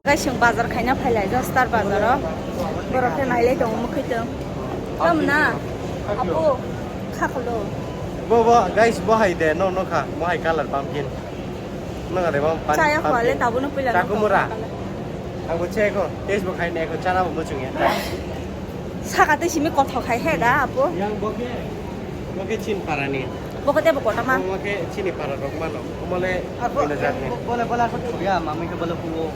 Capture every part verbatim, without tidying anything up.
Guys, chwng bazar khaina phailai, Star bazar o. Borok khe nailai tongo mwkhwitwng. Tamna? Apo, khakhwlo. Bo, bo, guys, bo hai de, no, no kha, bo hai color pumpkin. No kha de, bo pan-, chaya khwale, pumpkin. Tabukno puila no. Chakumura. Ang bo che ko, Facebook hai ne ko, chana bo muchung ya. Saka tei simi kothok hai he da, apo. Yang bo khe, bo khe chin parani. Bo khe tebo kotama. Bo khe chini para rok mano. Omo le. Abo, bola jat ni. Bola, bola ko thuya, mami ke bola kuo.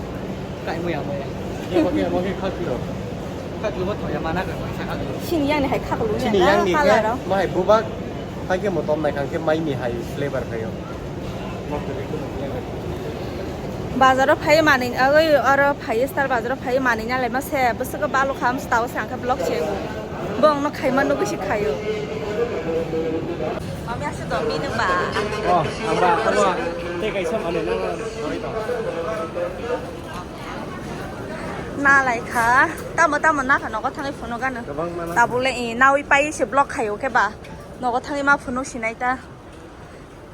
Kai mo ya mo ya. Ye mo ke, mo ke khaklo. Khaklo bo thuya mana ka sa khaklo. Chini yang ni hai khaklo ni. Chini yang ni ke, color o. Mai bubak, hai ke mo tom nai khang ke mai ni hai flavor khayo. Mo ke ko flavor. Bazar o phai mani, oi, aro phai Star bazar o phai mani na le ma se, bwswk balo kham sta o se ang khe vlog se. Bong no khai ma nugwi se khayo. Mami aswk dom ni nwng ba? Oh, ang ba, abo tei kaisa mane nang. Na lai kha. Tamo tamo na kha nogo thangwi phunuk gano. Kwbangma na. Tabuk le i nawi pai se block khayo khe ba. Nogo thangwi ma phunuk sinai ta.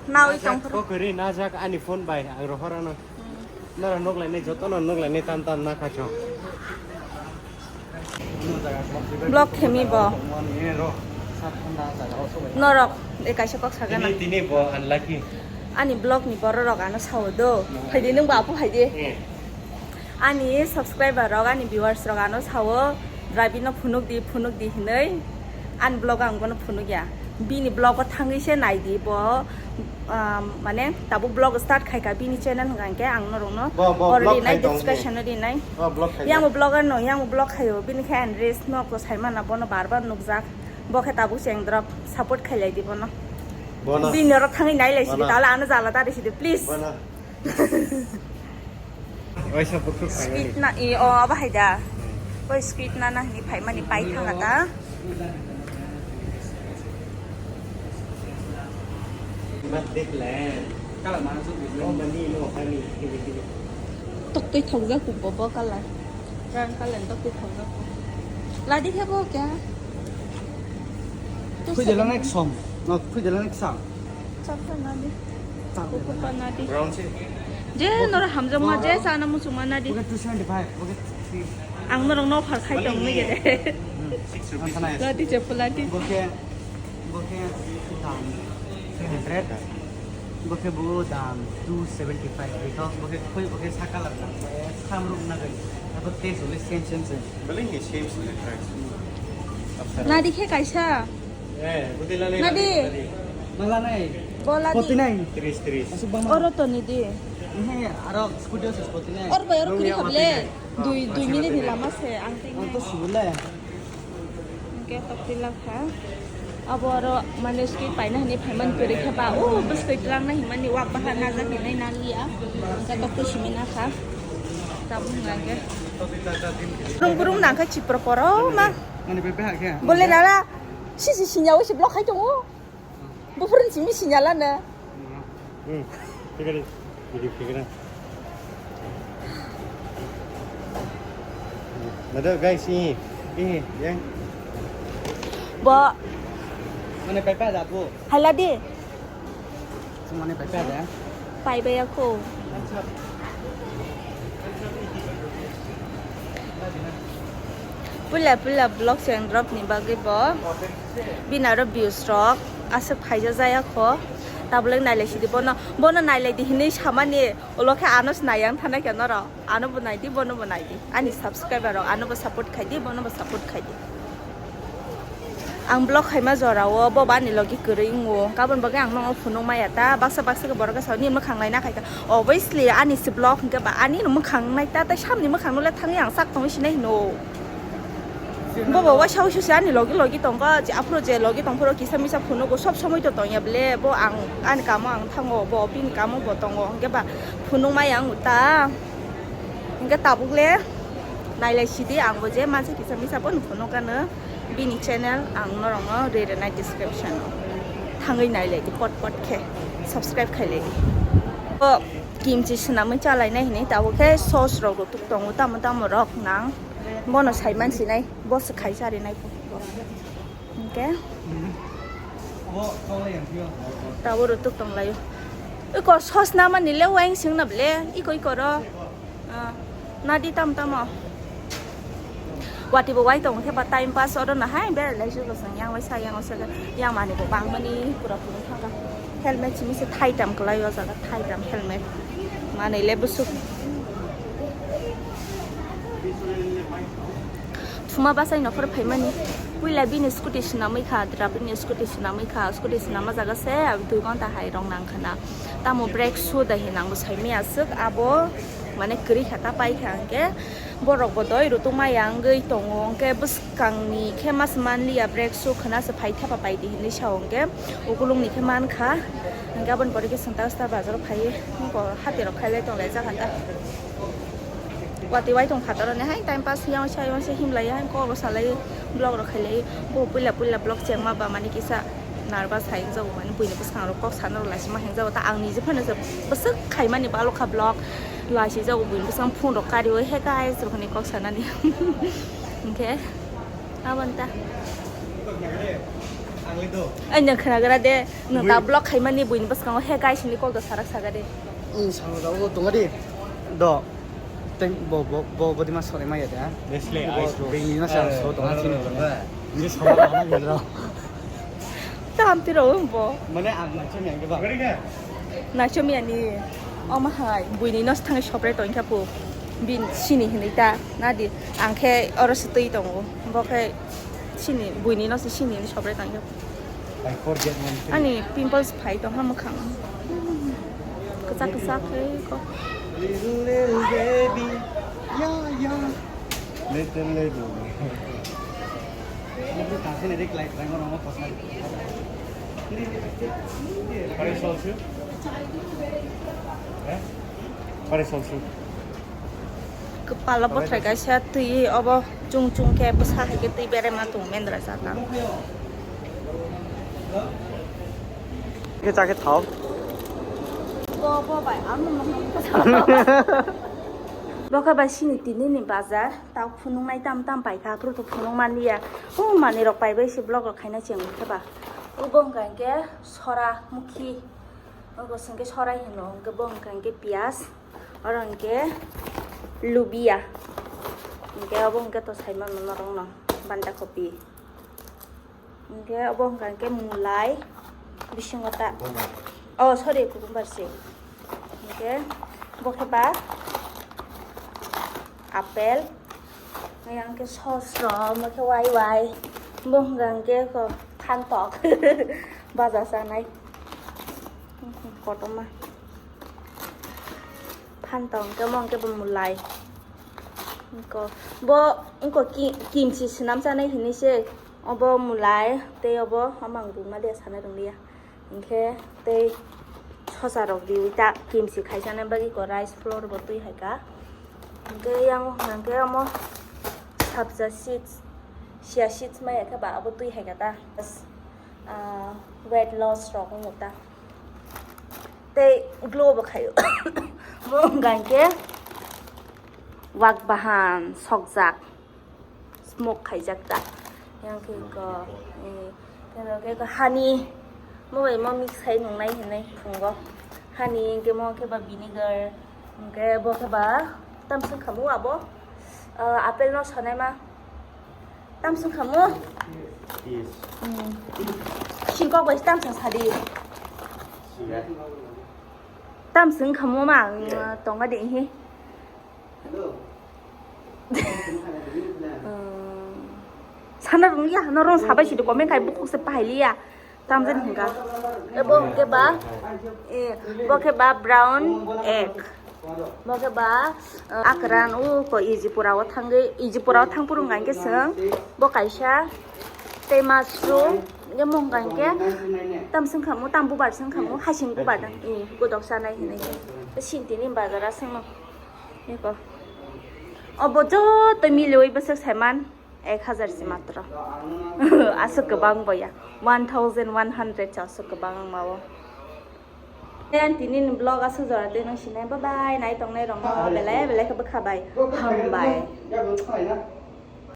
Nawi tong phuru. Kok kwrwi najak ani phone bai ang rohor ano. Hmm. Nara nok lainai joto no nok lainai tam tam na kha chwng. Block khemi bo. Norok, e kaisa kok sagana. Tini, tini bo unlucky. Ani block ni borok rok ano sao do. Phaidi nwng ba apu phaidi. Hmm. Ani subscriber rok, ani viewers rok ano sao, Drabi no phunuk di, phunuk di hinui. Ani blog ang bono phunuk ya. Bini blog o thangwi se nai di bo. Um, mane tabuk blog start khai kha bini channel hwnka hwnkhe ang norokno already nai description o rinai. Bo blog khai tong. Bo blog khai tong. Yang bo blogger no, yang bo blog khayo, bini khe ang reels no ko sai mana bono bar bar nukjak. Bo khe tabuk cheng drop support khai lai di bono. Bono. Bini oro thangwi nai lai sidi, bono. Tala ano jala ta ri sidi, please. Bono. Waisa bukhuk khaimani. Sweet na, i, o, abo hai da. Hmm. Oi sweet na na hini phaimani pai thanga ta. Tok twi thokjak bo bo colour. Brown colour tok twi thokjak bo. Ladi khe bo kya? Khuijalang ek som. No, khuijalang ek som. Chapsa nadi. Chapsa. Kukupa nadi. Brown si. Je nora hamjak ma, je sana muchung ma nadi. Oke, two seventy five. Oke, three. Ang norok no phar khai tong nige de. Hmm. Six rupees. Ladi je puladi. Oke, oke, dam three hundred. Oke, bo dam two seventy five. Because oke, khui oke sakala dam. Samruk na gani. Abo taste only same, same, same. Beli ni same, same price. Nadi khe kaisa. Eh, buti lani. Nadi. Lani. Mala nai. Bola di. Forty nine. Tris, tris. Asuk bang. Oro to ni di. Ini aro scooty ase forty nine. Or bai oro kri khable. Dui, dui minute ni lama se ang ting. Ang to sibule. Oke, tok tilak ha. Abo aro mane scooty paina hani phaiman kuri khe ba. Oh, bwskoi tlang na himani wak baha na jak hinai na liya. Ang ka tok to simi na kha. Tabung lage. Burung burung nang kha chipro poro ma. Mane bai bai ha khe. Bole nara. Sisi sinya o si block khai tongo. Buphurun simi sinya lana. Hmm. Tikari. Video tikari. Nada guys, ini. Ini, yang. Bo. Mane pai pai da bu. Haladi. Mane pai pai da. Pai bai ako. Pula pula block seng drop ni bagwi bo. Bini aro views rok aswk phaija jaya kho. Tabuk le nailai sidi bono, bono nailai di hinui samani ulo khe ano se nai yang thana khe norok. Ano bo nai di, bono bo nai di. Ani subscriber rok ano bo support khai di, bono bo support khai di. Ang block khaima jora o bo bani logi kwrwi wngo. Kabon bagwi ang nono phunuk maya ta. Baksa baksa khe borok khe sao ni mwkhang nai na khai kha. Obviously ani se block hwnkhe ba ani no mwkhang nai ta, tai samni mwkhang no le thangwi ang sak tongwi sinai hino. Bobo waisa waisa se ani logi logi tongkha, je aphuru je logi tongphuru kisa misa phunugo, sob somoi to tongya ble, bo ang ani kamo ang thango, bo bini kamo bo tongo, hwnkhe ba phunuk maya ang ta. Hwnkhe tabuk le nailai sidi, ang bo je mansa kisa misa bo phunuk ano bini channel ang norokno rwi rwnai description o thangwi nailai di pot pot khe subscribe khailai di. Bo kimchi swnamwi chalainai hinwi tabuk khe sauce rok rwtuk tongo, tamo tamo rok nang. Bono sai mansinai, bo se khai charinai. Hwnkhe. Tabuk rwtuk tonglaio. Iko sauce na mani le waing sing na ble, iko iko ro. Ah. Nadi tam tamo. Wati bo wai tong khe ba time pass oro na hai berai lai sugo sang yang wai sa yang wai sa yang mani bo bang mani pura pura thang ka. Helmet simi se thai tam kwlai o jaga thai tam helmet. Manwi le busuk. Thuma bwsai nokhor phaimani. Puila bini scooty swnamwi kha, dra bini scooty swnamwi kha. Scooty swnama jaga se dui ghonta hai rong nang khana. Tamo brake shoe da hinang bo saimaya aswk abo mane kwrwi kha ta pai kha hwnkhe borok bo doi rutuma ya wngwi tongo hwnkhe bwskangni khe mas manliya brake shoe khwna se phai thapa pai di hinwi sa hwnkhe ukulungni khe man kha hwnkhe aboni pore khe swng ta star bazaro phaiwi hati rok khailai tonglai jak kha ta. Watwi wai tong phataro ni hai time pass yang sa yang se himlai hai kok rok salai vlog rok khailai bo puila puila vlog chengma ba mani kisa nervous hai wngjago mani buini bwskango kok sana rok laisima hai wngjago ta ang nije phano se bwswk khaimani balo kha vlog laisi jago buini bwskango phone rok kariwi he guys rok hinwi kok sanani hwnkhe aboni ta. Ai nang khwnagra de nang ta vlog khaimani buini bwskango he guys hinwi kok da sarak saga de. Ang salo da o tonga de. Do. Teng bo bo bo bo dima sore maya de. Nestle ice rose. Bini ma sa so tonga chini. Ni solo ana gelo. Tam tiro bo. Mane ang na chami ang ba. Nachomi ani oma hai buini nos thangai sopre tongkha pu. Bin sini hinwi ta nadi ang khe oro se twi tongo. Bo khe sini buini nos sini ni sopre tongkha. I forget one thing. Ani pimples phai tongkha mwkhang. Kwchak kwchak khe ko. Little, little baby. Yeah, yeah. Little, little baby. Pare solsu. Eh? Pare solsu. Kwpalo bothai kaisa twi obo chung chung khe bwsa hai khe twi berema tongo mendra jata. Khe cha khe thao. Bo bo bai ang no. Bo khe bai sini tini ni bazar. Tok phunuknai tam tam paikha, aphuru to phunuk manliya. O manwi rok paibai se vlog rok khaina chengwi khe ba. Obo hwnkha hwnkhe sora mukhi. Obo hwnkhe sora hino, hwnkhe bo hwnkha hwnkhe piyaj. Oro hwnkhe lubiya. Hwnkhe obo hwnkhe to sai manma norokno banda kopi. Hwnkhe obo hwnkha hwnkhe mulai bisingo ta. Boma. Oh, sorry, cucumber se. Hwnkhe bo khe ba apple. Yang khe sauce rok, omo khe wai wai. Bo hwnkha hwnkhe ko phantok. Baja chanai. Kotorma. Phantok hwnkhe omo hwnkhe bo mulai. Ko bo wngkha ki-, kimchi swnam chanai hinwi se. Obo mulai tei obo hamang buma de sana rwngya. Hinkhe tei sosa rok riwi ta kimchi khaisana bagwi ko rice flour bo twi hai kha. Hinkhe yang hinkhe omo sabja seeds, chia seeds maya khe ba abo twi hai kha ta. Ah, weight loss rok wng ta. Tei glow bo khaio. Mo hwnkha hinkhe wak bahan sokjak. Smoke khaijak ta. Yang khe ko, eh, khe ko, khe ko hani, mo bai mo mix khai nungnai hinwi phungo. Hani, hwnkhe mo khe ba vinegar, hwnkhe bo khe ba, tamswk khamu abo, ah, apple no sonai ma. Tamswk khamu? Yes. Hmm. Singkok bai tamswk sadi. Siya. Tamswk khamu ma, ang, yeah, tonga de hi. Sana rung ya, no rong sabai sidi komen kai bukuk se pahai liya. Tamjani hingka. Ebo hingke ba, eh, bo khe ba brown egg. Bo khe ba, eh, akran u ko iji pura o thangwi, iji pura o thang purung hingke seng. Bo kaisa tei mushroom, ye mung hingke tam seng khamu, tam bubar seng khamu, hasing bubar dang, eh, godok sanai hinai khe. Sintini bazar aseng no. Eko. Obo joto miliwi bwswk saiman ek hazar si matro. Aswk kwbang boya. One thousand one hundred se aswk kwbang wngma o. Tei ang tini ni vlog aswk jora tei nang sinai. Bye bye. Nai tongnai rok no belai belai khe bwkha bai. Hambai.